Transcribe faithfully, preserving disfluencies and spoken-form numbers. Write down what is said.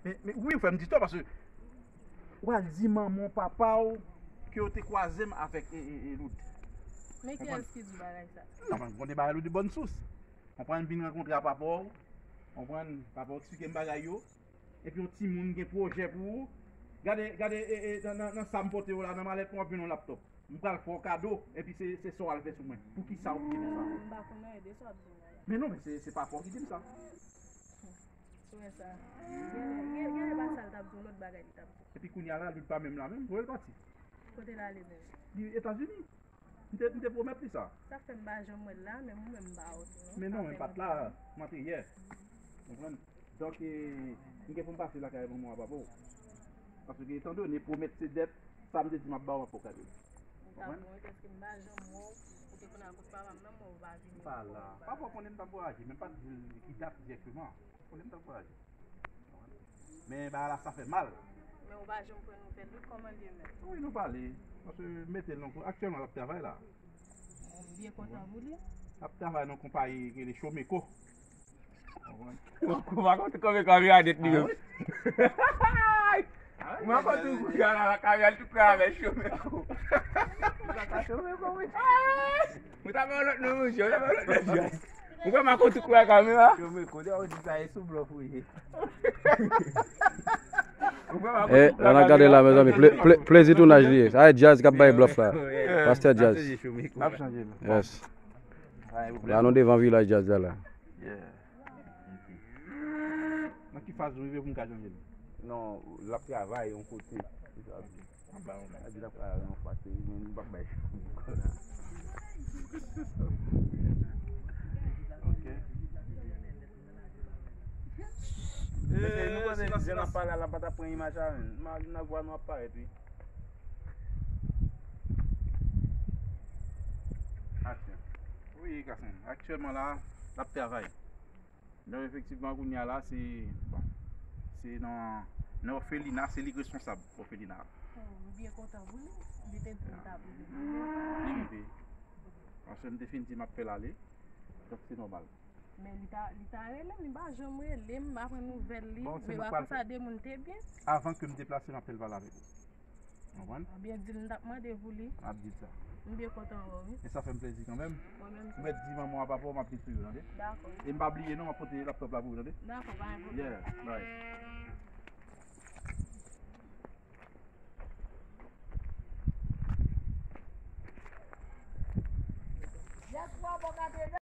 Men, men wi, ou fè m di tò, paske ou pral di manman w, papa w ke w te kwaze m avèk e, e, e Loud. Men kiyès ki di w bagay sa? Non, men m konn bagay Loud de bòn sous. Konprann, vin rankontre a papa w. Konprann, papa w eksplike m bagay yo. Epi yon timoun gen pwojè pou ou. Gade, gade, e, e, nan, nan, nan sa m pote w la, nan malèt mwen, w ap jwenn yon laptòp. M pral fè w kado, epi se, se sa w al fè sou mwen. Poukisa w te fè sa? M pa konn anyen de sa w ap di m la. Men non, men se, se papa w ki di m sa. Sou wè sa. Genlè, genlè, genlè pa sa l t ap di w, lòt bagay li t ap di w. Epi kounye a la, Loud pa menm la menm, kote l pati? Kote l ale menm? Li Etazini. M te, m te pwomèt li sa. Sa fè m pa janm wè l la, menm ou menm m pa wè w tou non. Men non, men pa t la, m antre yè. Konprann? Donk, e, m gen pou m pase lakay manman w a papa w. Paske, etan done pwomèt se dèt, sa m te di m ap ba w, m ap fè w kado. Konprann? Ou ta bon, wi, paske m pa janm wè w, ou te konn al kot papa m nan, men ou pa vini. Pa la. Papa w konnen m t ap vwayaje, men m pa t di l ki dat dirèkteman. Konnen m t ap vwayaje. Men bagay la, sa fè mal. Men ou pa janm pran nouvèl li, kòman l ye menm? Wi, nou pale. Paske m mete l nan, aktyèlman, l ap travay la. M byen kontan pou li. L ap travay nan konpayi ki rele Chomeco. Ou pa konn konbyen kamyon a det li menm. Mwen konn tou kou gala la kamyon tou travay Chomeco. Ou ta ba lòt non, monchè, ou ta ba lòt non, Jazz. Ou kwè m a konn tout kwè kamyon a? Chomeco, de ou di sa, e sou blòf ou ye. Ou kwè m a konn tout kwè kamyon a? E, la n ap gade la, mezanmi, ple-, ple-, plezi tounaj li ye. Sa e Jazz k ap bay blòf la. Pastè Jazz. N ap chanje nou. Yes. La nou devan vilaj Jazz la la. Yeah. Nan ki faz nou rive pou m ka chanje l? Non, l ap travay yon kote. Sa di l ap travay yon kote, men nou p ap bay. Ok. Mesye, nou konnen jan n ap pale la, la pa t ap pran imaj la, men nan vwa nou ap parèt, wi. Aksyon. Wi, Kasen. Aktyèlman la, l ap travay. Donk, efektivman, kounye a la, se, bon, se nan, nan òfelina, se li k responsab òfelina a. Oh, m byen kontan pou li. Li te di l ta pou li. Li rive. Paske m te fin di m ap fè l ale. Donk, se nòmal. Men li ta, li ta rele m, li pa janm rele m, m pa pran nouvèl li. Bon, se men nou pral fè. Sa de moun te byen. Avan ke m deplase, m ap fè l pale avèk ou. Konprann? Ou byen di l m t ap mande pou li. M ap di l sa. M byen kontan wè w, wi. E sa fè m plezi kanmenm. Mwen menm tou. Ou mèt di manman w a papa w, m ap vin sou yo, tande? Dakò. E m pa bliye non, m ap pote laptòp la pou ou, tande? Dakò, pa gen pwoblèm. Yeah, bye.